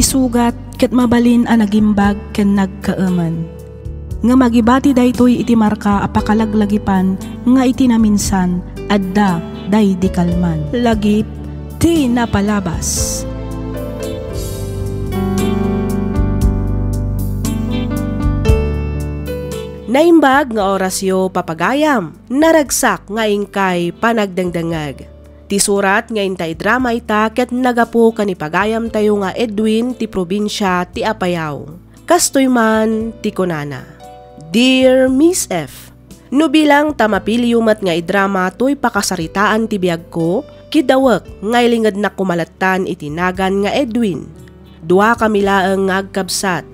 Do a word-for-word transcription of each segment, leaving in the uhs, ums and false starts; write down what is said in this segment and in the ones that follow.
sugat ket mabalin a nagimbag ken nagkaemen. Ngem agibati daytoy iti marka a pakalaglagipan nga iti naminsan, adda daydi kalman. Lagip ti napalabas. Naimbag nga orasyo, papagayam, naragsak nga inkay panagdengdengngeg. Ti surat nga inta idrama ita ket nagapu ken ni pagayamtayo nga Edwin ti probinsia ti Apayao. Kastoy man ti kunana, Dear Miss F, no bilang ta mapiliyo met nga idrama toy pakasaritaan ti biagko, kidawek nga ilingednak koma lattan iti nagan nga Edwin. Duakami laeng nga agkabsat.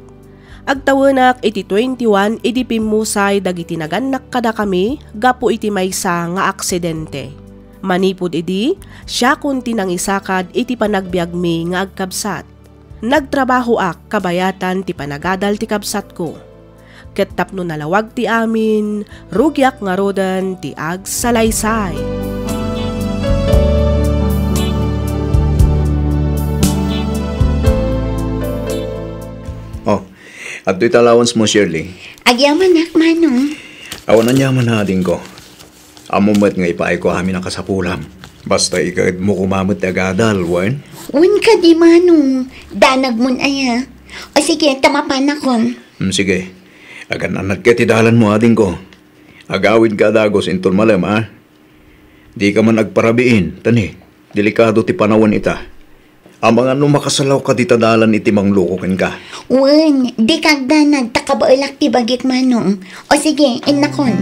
Agtawenak iti twenty-one idi pimmusay dagiti nagannak kadakami gapu iti maysa nga aksidente. Manipud idi, siakon ti nangisakad iti panagbiagmi nga agkabsat. Nagtrabahoak kabayatan ti panagadal ti kabsatko. Ket tapno nalawag ti amin, rugiak ngaruden ti agsalaysay. Oh, adtoy ta allowance mo, Shirley. Agyamanak, Manong. Awan aniaman, adingko. Ammo met nga ipaayko amin a kasapulam. Basta ikadmo koma met ti agadal, wen? Wen kadi, Manong. Danagmon aya. O sige, ta mapanakon. Hmm, sige. Agan-anadka iti dalanmo, adingko. Agawidka a dagus inton malem, a? Dika man agparabiin, ta ni, delikado ti panawen ita. Amangan no makasalawka dita dalan iti mangluko kenka. Wen, dika agdanag ta kabaelak ti bagik, Manong. O sige, innakon.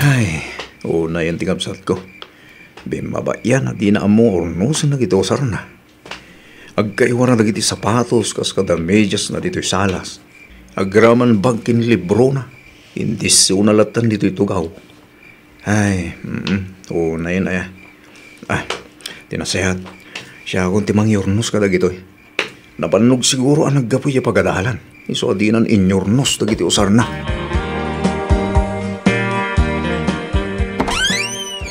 Ay, unayen ti kabsatko. Bimmaba iyan a dina ammo urnosen dagiti usarna. Agkaiwara dagiti sapatos kas kada mediasna ditoy salas. Agraman bag ken librona. Indisuna lattan ditoy tugaw. Ay, mm, unayen aya. Ah, ti nasayaat, siakon ti mangiurnos kadagitoy. Nabannog siguro a naggapu ya pagadalan. Isu a dinan inyurnos dagiti usarna.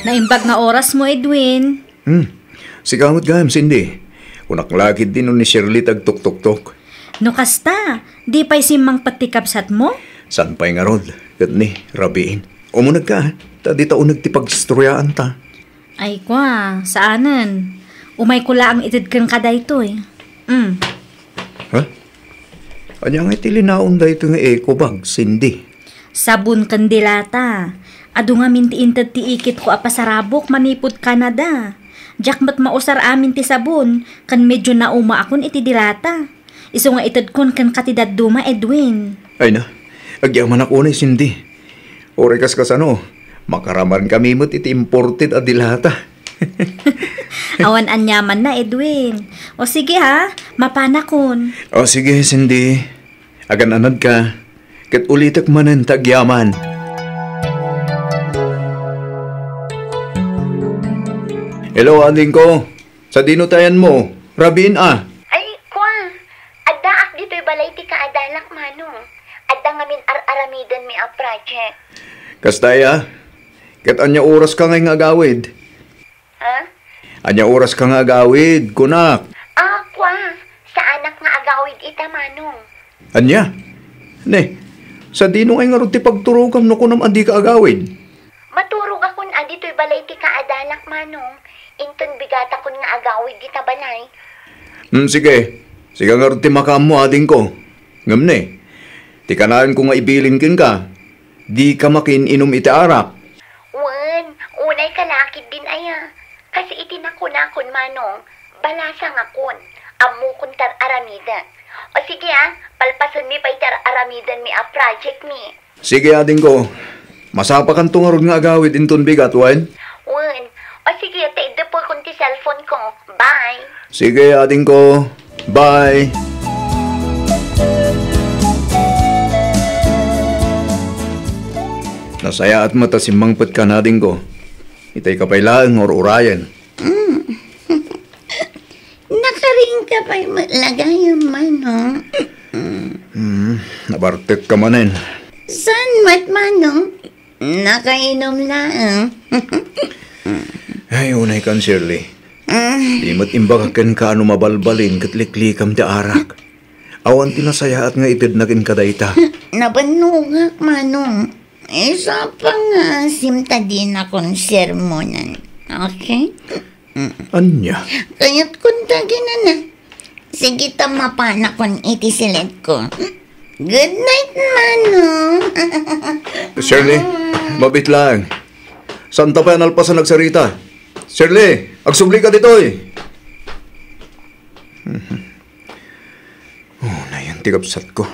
Naimbag nga orasmo, Edwin. Hmm. Sika met gayam, Cindy. Kunak la ketdi no ni Shirley ti agtuktoktok. No kasta, di pay simmangpet ti kabsatmo? Saan pay ngarud, ket ni, rabiin. Umunegka, ta dita uneg ti pagistoryaanta. Ay, kua, saanen. Umayko laeng ited kenka daytoy. Mm. Ha? Ania ngay ti linaon daytoy nga eco bag, Cindy? Sabon ken dilata. Adu ngamin ti inted ti ikitko a pasarabok manipud Canada. Diak met mausar amin ti sabon, ken medio naumaakon iti dilata. Isu nga itedkon kenka ti dadduma, Edwin. Ay na, agyamanak unay, Cindy. Uray kas kasano, makaraman kami met iti imported a dilata. Awan aniamanna, Edwin. O sige ha, mapanakon. O sige, Cindy. Agan-anadka. Ket ulitek manen ta agyaman. Hello, adingko. Sadino ti ayanmo? Rabiin a. Ay, kua. Addaak ditoy balay ti kaadalak, Manong. Adda ngamin ar-aramidenmi a project. Kasta aya? Ket ania oraska ngay nga agawid? Ha? Ania oraska nga agawid, kunak? Ah, kua. Saanak nga agawid ita, Manong. Ania? Ne, sadino ngay ngarud ti pagturogam no kunam a dika agawid? Maturogakon a ditoy balay ti kaadalak, Manong. Inton bigatakon nga agawid dita balay. Hmm, sige. Sika ngarud ti makaammo, adingko. Ngem ne, ti kanaenko nga ibilin kenka, dika makiin-inum iti arak. Wen, unay ka lakid din aya. Kas iti nakunakon, Manong, balasangakon. Ammokon ti ar-aramidek. O sige, ah, palpasenmi pay ti ar-aramidenmi a project mi. Sige, adingko. Masapakanto ngarud nga agawid inton bigat, wen? Wen. O sige, ta iddepekon ti cellphone ko. Bye. Sige, adingko. Bye. Nasayaat met a simmangpetka, adingko. Itay ka pay laeng nga ur-urayen. Mm. Nakariingka pay met la gayam, Manong. Hmm, nabartekka manen. Saan met, Manong? Nakainom laeng. Ay, unay kan, Shirley. Mm. Di met imbagak kenka no mabalbalin ket liklikam ti arak. Awan ti nasayaat nga itedna kenka dayta. Nabannogak, Manong. Isu a pangaasim ta dinakon sermonan. Okay? Ania? Kayat kunta ginana. Sige ta mapanakon iti siletko. Good night, Manong. Shirley, mabit lang. Santa pay a nalpasan agsarita. Shirley, agsubli ka ditoy. Oh, nayon ti kabsatko.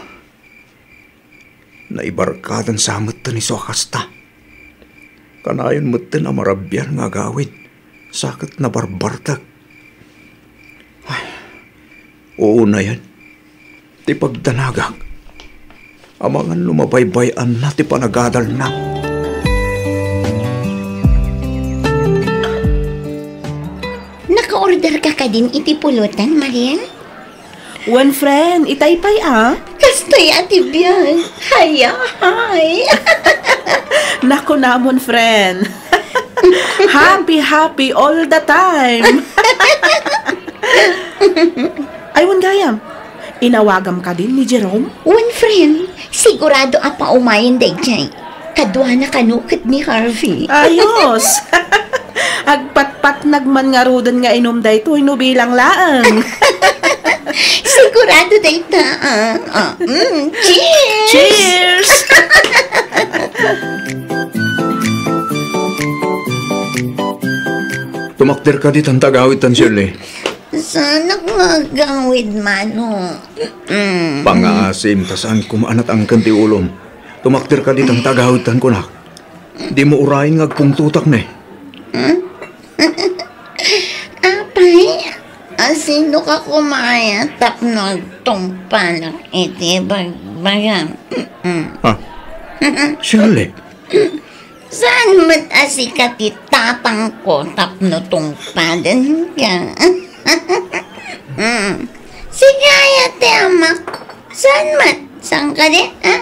Naibarkadan sa metten isu a kasta. Kanayon metten a marabian nga agawid, sa ket nabarbartek. Ay, unayen ti pagdanagak. Amangan no mabaybay-anna ti panagadalna. Naka-order ka kadin iti pulutan, Mariel? Wen, friend, itay pay a? Kastoy a ti biag. Hayahay. Nakunamon, friend. Happy, happy all the time. Ay, wen gayam. Inawagam kadin ni Jerome? Wen, friend, sigurado a paumayen daydiay. Kaduana kano ket ni Harvey. Ayos! Agpatpatnag man ngaruden nga inum daytoy no bilang laeng. Sigurado dayta, ah. Ah, mm, cheers! Cheers! Tumakder ka ditan ta agawidtan, Shirley. Saanak nga agawid, Manong. Mm. Pangaasim ta saan koma a natangken ti ulom. Tumakder ka ditan ta agawidtan kunak. Dimo urayen nga agpungtotak ne. Apay, asino ka koma aya tapno agtungpanak iti bagbagam? Mm. Ah, Shirley. Saan met a sika ti tatangko tapno tungpadenka? Mm. Sika aya ti amak. Saan met? Saan kadi? Ha?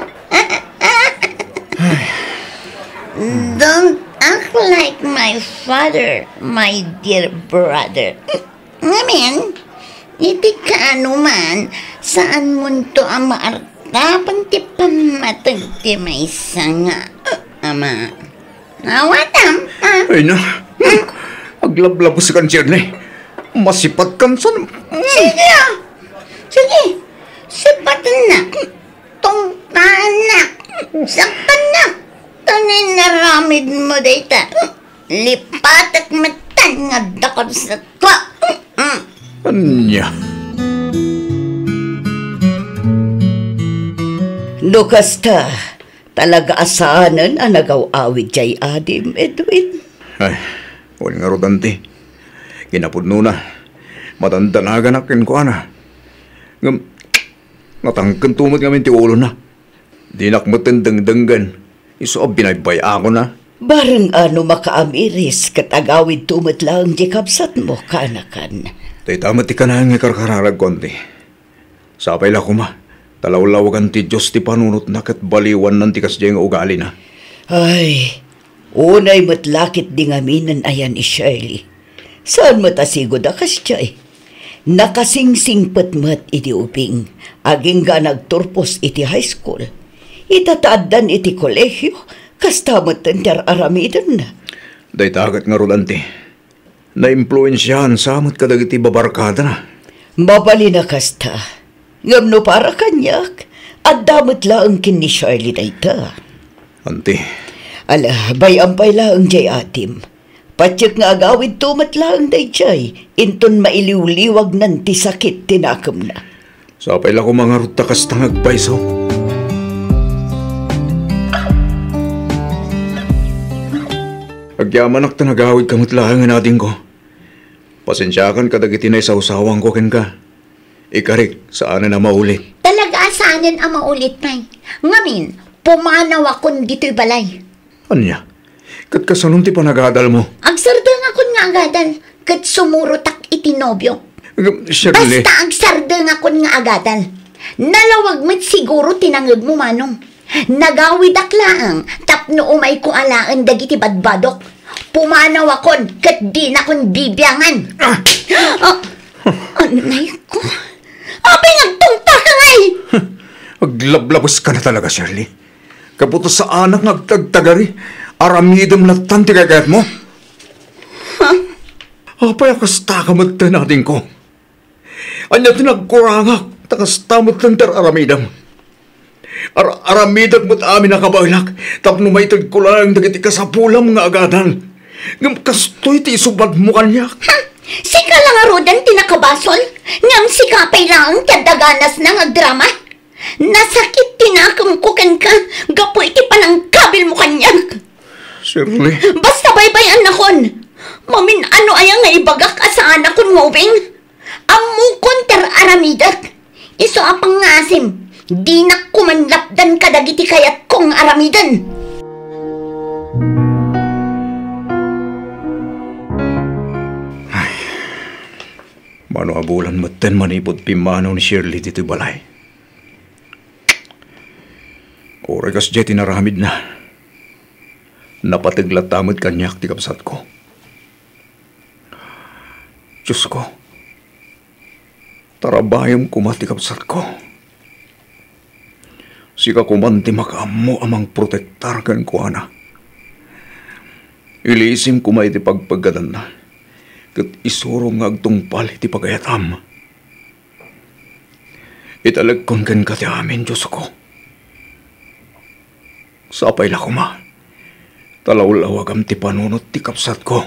Don't act like my father, my dear brother. Ngamin, iti kaano man, saan monto a maartapan ti pammateg ti maysa nga ama. Awatam, ah. Ay na. Aglablabos kan Shirley. Masipatkan san. Sige, ah. Sige. Sipatennak. Tungpaannak. Saktannak. Ta no inaramidmo dayta, lipatek metten nga dakes ket. Mm. Ania? No kasta, talaga a saanen a nagaw-awid jay adim, Edwin. Ay, wen ngarud, anti. Kinapudnona, madandanaganak kenkuana. Ngem, natangken to met ngamin ti ulona. Dinak metten dengdenggen. Isu a binaybay-akonna. Bareng a no makaamiris ket agawidto met laeng ti kabsatmo, kaanakan. Dayta met ti kanayon nga ikarkararagko, anti. Sapay la koma, ta lawlawagan ti Dios ti panunotna ket baliwannan ti kasdiay nga ugalina. Ay, unay met la ketdi ngaminen aya ni Shirley. Saan met a sigud a kasdiay. Nakasingsingpet met iti ubing, agingga nagturpos iti high school. Ita ta addan iti kolehio, kasta metten ti ar-aramidenna. Dayta ket ngarud, anti. Naimpluensiaan sa met kadagiti babarkadana. Mabalin a kasta. Ngem no para kaniak, adda met laeng ken ni Shirley dayta. Anti. Ala, bay-am pay laeng jay adim. Patiek nga agawidto met laeng daydiay, inton mailiwliwagnan ti sakit ti nakemna. Sapay la koma ngarud ta kasta nga agpayso. Agyamanak ta nagawidka met laengen, adingko. Pasensiakan kadagiti naisawsawanko kenka. Ikarik, saanen a maulit. Talaga a saanen a maulit pay. Ngamin, pumanawakon ditoy balay. Ania? Ket kasanon ti panagadalmo? Agsardengakon nga agadal, ket sumurotak iti nobio. Ngem, Shirley. Basta agsardengakon nga agadal. Nalawag met siguro ti nangegmo, Manong. Nagawidak laeng tapno umayko alaen dagiti badbadok. pumanawakon ket dinakon bibiangan. Ah! Ah, anay ko. Apay nga agtungpaka ngay? Aglablabuska talaga, Shirley. Gapu ta saanak nga agtagtagari, aramidem lattan ti kayatmo. Huh? Apay a kastaka met ti nadingko? Ania ti nagkurangak, ta kasta met ti ar-aramidem? Ar-, aramidek met amin a kabaelak tapno maitedko laeng dagiti kasapulam nga agadal. Ngem kastoy ti isubadmo kaniak. Hmm, sika la ngaruden ti nakabasol, ngem sika pay laeng ti adda ganasna nga agdrama. Nasakit ti nakemko kenka gapu iti panangkabilmo kaniak. Shirley. Basta baybay-annakon. Mamin-ano aya nga ibagak a saanakon nga ubing? Ammokon ti ar-aramidek. Isu a pangngaasim, dinak koma lapdan kadagiti kayatko nga aramiden. Ay, mano a bulan metten manipud pimmanaw ni Shirley ditoy balay. Uray kasdiay ti naramidna, napateg latta met kaniak ti kabsatko. Diosko, tarabayem koma ti kabsatko. Sika koman ti makaammo a mangprotektar kenkuana. Iliisim koma iti pagpaggadanna, ket isurom nga agtungpal iti pagayatam. Italekkon kenka ti amin, Diosko. Sapay la koma, ta lawlawagam ti panunot ti kabsatko,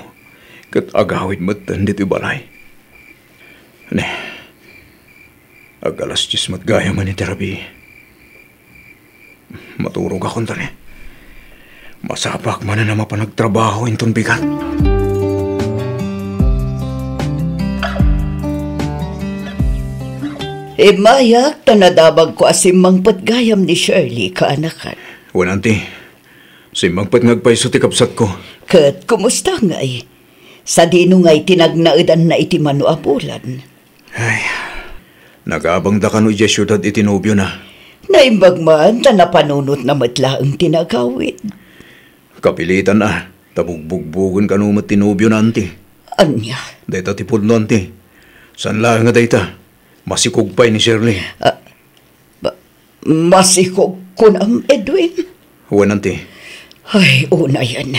ket agawid metten ditoy balay. Ne, ag-alas dies met gayam iti rabii. Maturogakon ta ne. Masapak manen a mapan agtrabaho inton bigat. Immayak ta nadamagko a simmangpet gayam ni Shirley, kaanakan. Wen, Auntie. Simmangpet nga agpayso ti kabsatko. Ket kumusta ngay? Sadino ngay ti nagnaedanna iti mano a bulan? Ay, nagabangda kano idiay siudad iti nobiona. Naimbag man ta napanunotna met laeng ti nagawid. Kapilitan a, ta bugbugbogen kano met ti nobiona, Auntie. Ania? Dayta ti pudno, Auntie. Saan laeng a dayta, masikog pay ni Shirley. Ah, ma-, masikog kunam, Edwin? Wen, Auntie. Ay, unayen.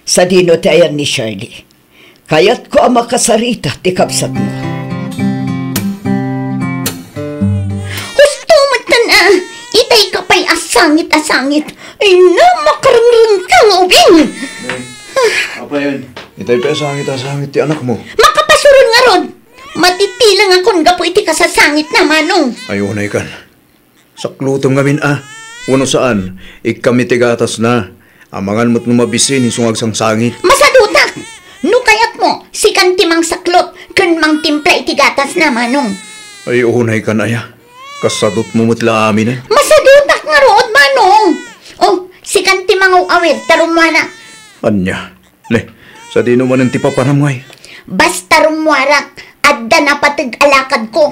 Sadino ti ayan ni Shirley? Kayatko a makasarita ti kabsatmo. Husto metten a, itay ka pay a sangit a sangit. Ay na, makarengreng ka nga ubing. Apa yun? Itay pay a sangit a sangit ti anakmo. Makapasuron ngarud. Matitilengakon gapu iti kasasangitna, Manong. Ay, unay kan. Saklutem ngamin a. Wenno saan, ikkam iti gatasna. Amangan met no mabisin isu nga agsangsangit. Masadutak! No kayatmo, sikan ti mangsaklot ken mangtimpla iti gatasna, Manong. Ay, unay kan aya. Kasadutmo met la aminen. Masadutak ngarud, Manong! Oh, sikan ti mangaw-awir, ta rummuara. Ania? Ne, sadino manen ti papanam ngay? Basta rummuarak, adda napateg a lakadko.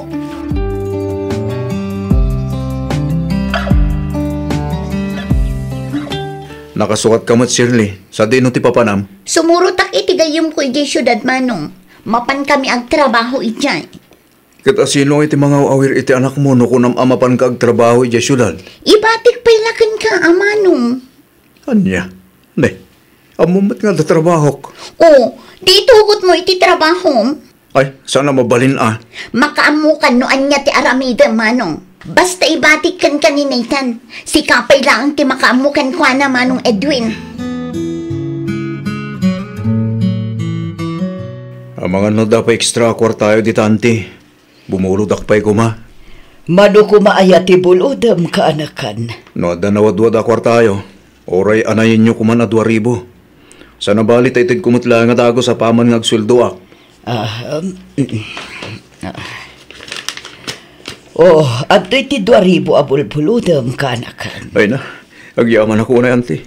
Nakasukat ka met, Shirley. Sadino ti papanam? Sumurotak iti gayyemko idiay siudad, Manong. Mapankami agtrabaho idiay. Ket asino iti mangaw-awir iti anakmo no kunam a mapanka agtrabaho idiay siudad? Ibatik pay la kenka, a Manong. Ania? Ne, ammom met nga adda trabahok. O, di itugotmo iti trabahom? Ay, saan a mabalin a. Makaammokan no ania ti aramidem, Manong. Basta ibatik kenka ni Nathan. Sika pay laeng ti makaammo kenkuana, Manong Edwin. Amangan no adda pay extra a kuartayo dita, Auntie. Bumulodak pay koma. Mano koma aya ti bulodem, kaanakan? No adda nawadwad a kuartayo, uray anayenyo koman a dua ribu. Saan a bali ta itedko met laeng a dagus apaman nga agsueldoak. Ah, um, ah. Oh, adtoy ti dua ribu a bulbulodem, kaanakan. Ay na, agyamanak unay, Auntie.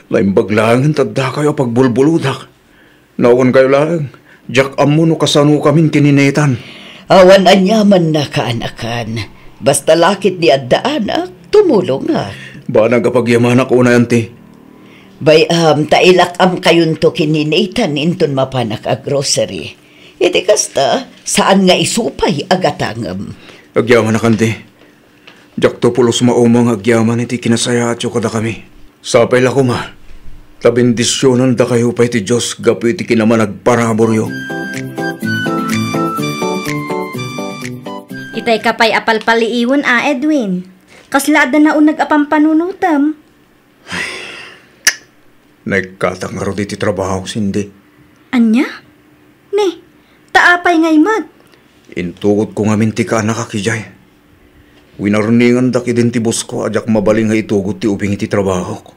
Naimbag laengen ta addakayo a pagbulbulodak. Nawankayo laeng, diak ammo no kasanokamin ken ni Nathan. Awan aniamanna, kaanakan. Basta la ketdi adda anak, tumulongak. Banag a pagyamanak unay, Auntie. Bay-am ta ilak-amkayonto ken ni Nathan inton mapanak a grocery. Iti kasta, saan nga isu pay a gatangem. Agyamanak, Auntie. Diakto pulos maumong agyaman iti kinasayaatyo kadakami. Sapay la koma, ta bendisionandakayo pay ti Dios gapu iti kinamanagparaburyo. Itay ka pay a palpaliiwen a, Edwin. Kasla adda nauneg a pampanunotem. Naikkatak ngarud iti trabaho, Cindy. Ania? Ne, ta apay ngay met? Intugotko ngamin ti kaanakak idiay. Winarningandak idin ti bosko a diak mabalin nga itugot ti ubing iti trabahok.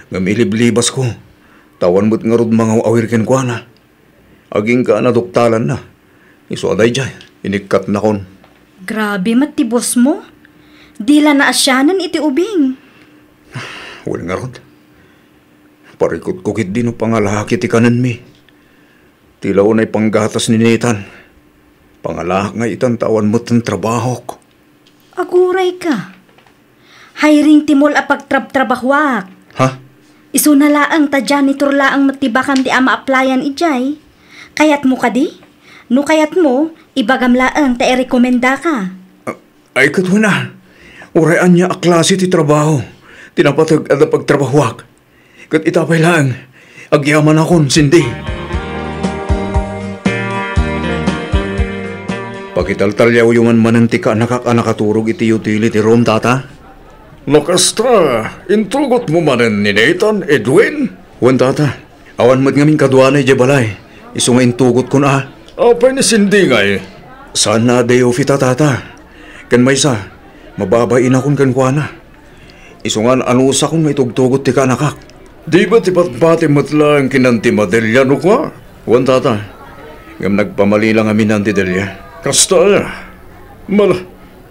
Ngem iliblibasko, ta awan met ngarud mangaw-awir kenkuana. Agingga a naduktalanna. Isu a daydiay, inikkatnakon. Grabe met ti bosmo. Di la naasianen iti ubing. Wen ngarud. Parikutko ketdi no pangalahak iti kanenmi. Ti la unay panggatas ni Nathan. Pangalahak nga itan ta awan metten trabahok. Aguray ka. Hiring ti mall a pagtrabtrabahuak. Ha? Isuna laeng ta janitor laeng met ti bakante a ma-applyan idiay. Kayatmo kadi? No kayatmo, ibagam laeng ta irekomendaka. Ah, ay, ket wen a. Uray ania a klase ti trabaho ti napateg a pagtrabahuak. Ket ita pay laeng, agyamanakon, Cindy. Pakitaltaliawyo man manen ti kaanakak a nakaturog iti utility room, Tata. No kasta, intugotmo manen ni Nathan, Edwin? Wen, Tata. Awan met ngamin kaduana idiay balay. Isu nga intugotkon a. Apay ni Cindy ngay? Saanna a day off ita, Tata. Ken maysa, mababainakon kenkuana. Isu nga an-anusakon nga itugtugot ti kaanakak. Di ba ti patpati met laeng ken Auntie Madelia no kua? Wen, Tata. Ngem nagpamali la ngamin ni Auntie Delia. Kasta aya? Mala,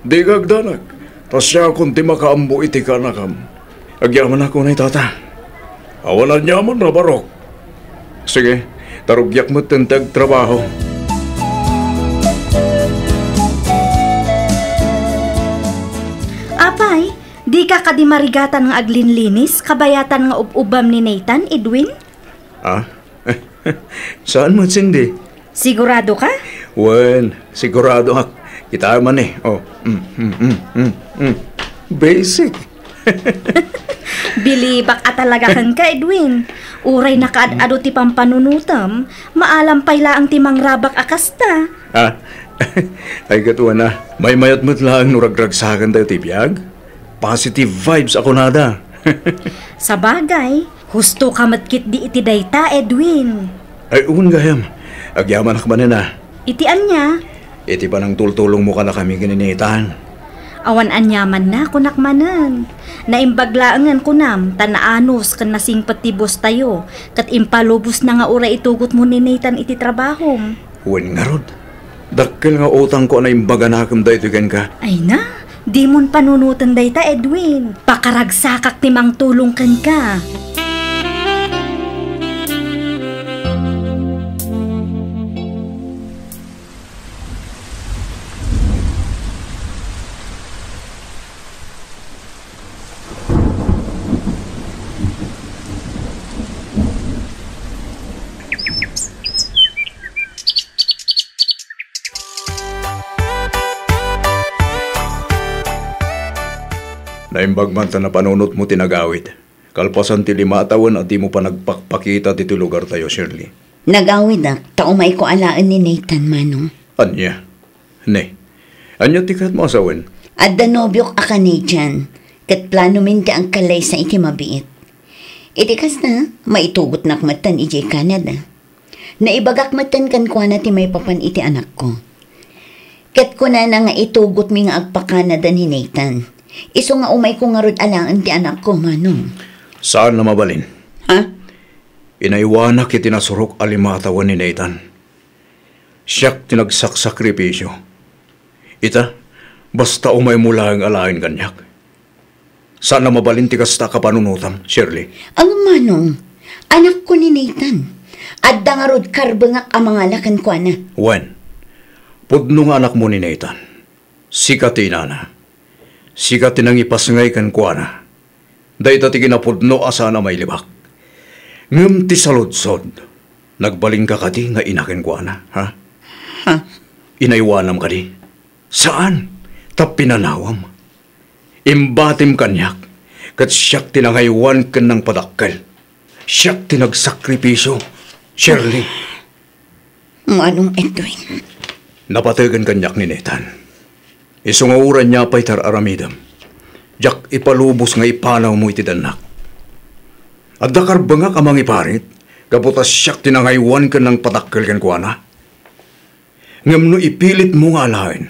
dika agdanag. Ta siakon ti makaammo iti kaanakam. Agyamanak unay, Tata. Awan aniaman a barok. Sige, ta rugiak metten ti agtrabaho. Apay, dika kadi marigatan nga aglinlinis kabayatan nga ub-ubbam ni Nathan, Edwin? Ah? Saan met, Cindy? Sigurado ka? Wen, sigurado ak. Kita man eh. Oh. Mm, mm, mm, mm, mm. Basic. Bilibak a talaga kenka, Edwin. Uray nakaad-ado ti pampanunotem, maalam pay laeng ti mangrabak a kasta. Ah, ay, ket wen a, maymayat met laeng no ragragsakentayo ti biag. Positive vibes a kunada. Sabagay, husto ka met ketdi iti dayta, Edwin. Ay, wen gayam. Agyamanak manen a. Iti ania? Iti panangtultulongmo kadakami ken ni Nathan. Awan aniamanna, kunak manen. Naimbag laengen kunam, ta naanus ken nasingpet ti boss tayo, ket impalubosna nga uray itugotmo ni Nathan iti trabahom. Wen ngarud, dakkel nga utangko a naimbaganakem daytoy kenka. Ay na, dimon panunoten dayta, Edwin. Pakaragsakak ti mangtulong kenka. Naimbag man ta napanunotmo ti nagawid. Kalpasan ti lima a tawen a dimo pa nagpakpakita ditoy lugartayo, Shirley. Nagawidak ta umayko alaen ni Nathan, Manong. Ania? Ne, ania ti kayatmo a sawen? Adda nobiok a Canadian, ket planomin ti agkallaysa iti mabiit. Iti kasta, maitugotnak metten idiay Canada. Naibagak metten kenkuana ti maipapan iti anakko. Ket kunana nga itugotmi nga agpa-Canada ni Nathan. Isu nga umayko ngarud alaen ti anakko, Manong. Saan a mabalin. Ha? Inaywanak iti nasurok a lima a tawen ni Nathan. Siak ti nagsaksakripisio. Ita, basta umaymo laeng alaen kaniak. Saan a mabalin ti kasta a kapanunotam, Shirley. Ngem Manong, anakko ni Nathan. Adda ngarud karbengak a mangala kenkuana. Wen, pudno nga anakmo ni Nathan. Sika ti inana. Sika ti nangipasngay kenkuana. Dayta ti kinapudno a saan a mailibak. Ngem ti saludsod, nagbalinka kadi nga ina kenkuana, ha? Ha? Inaywanam kadi? Saan, ta pinanawam. Imbatim kaniak, ket siak ti nangaywan ken nangpadakkel. Siak ti nagsakripisio, Shirley. Manong Edwin. Napategen kaniak ni Nathan. Isu nga uray ania pay ti ar-aramidem, diak ipalubos nga ipanawmo iti dannak. Adda karbengak a mangiparit, gapu ta siak ti nangaywan ken nangpadakkel kenkuana. Ngem no ipilitmo nga alaen,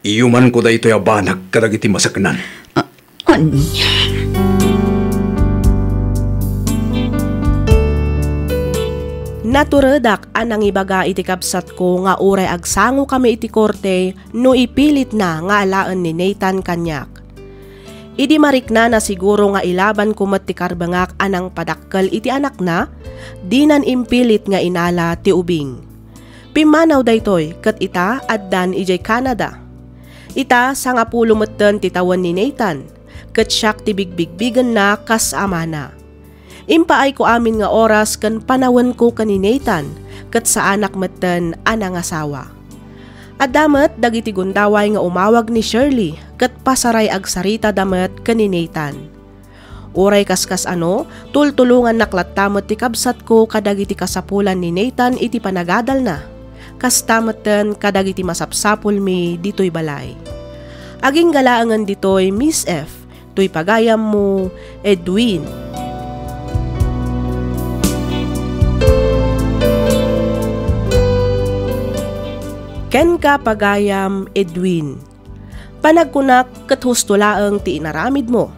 iyumanko daytoy a banag kadagiti maseknan. A-, ania? Naturedak a nangibaga iti kabsatko nga uray agsangokami iti korte no ipilitna nga alaen ni Nathan kaniak. Idi mariknana siguro nga ilabanko met ti karbengak a nangpadakkel iti anakna, dinan impilit nga inala ti ubing. Pimmanaw daytoy ket ita addan idiay Canada. Ita, sangapulo metten ti tawen ni Nathan, ket siak ti bigbigbigenna kas amana. Impaayko amin nga oras ken panawenko ken ni Nathan, ket saanak metten a nangasawa. Adda met dagiti gundaway nga umawag ni Shirley ket pasaray agsaritada met ken ni Nathan. Uray kaskas-ano, tultulongannak latta met ti kabsatko kadagiti kasapulan ni Nathan iti panagadalna. Kasta metten kadagiti masapsapulmi ditoy balay. Agingga laengen ditoy, Miss F, toy pagayammo, Edwin. Kenka, pagayam, Edwin. Panagkunak ket husto laeng ti inaramidmo.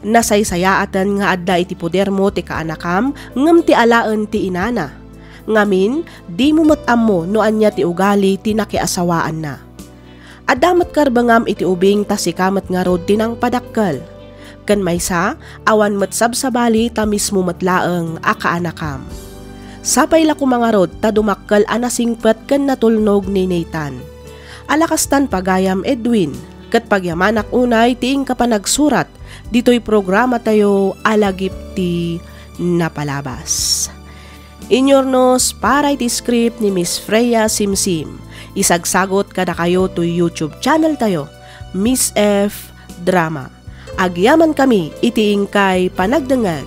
Nasaysayaaten nga adda iti podermo ti kaanakam ngem ti alaen ti inana. Ngamin, dimo met ammo no ania ti ugali ti nakiasawaanna. Adda met karbengam iti ubing ta sika met ngarud ti nangpadakkel. Ken maysa, awan met sabsabali ta mismo met laeng a kaanakam. Sapay la koma ngarud ta dumakkel a nasingpet ken natulnog ni Nathan. Ala kastan, pagayam Edwin, ket pagyamanak unay ti inka panagsurat ditoy programatayo a Lagip ti Napalabas. Inyurnos para iti script ni Miss Freya Simsim. Isagsagot kadakayo toy YouTube channel tayo, Miss F Drama. Agyamankami iti inkay panagdengngeg.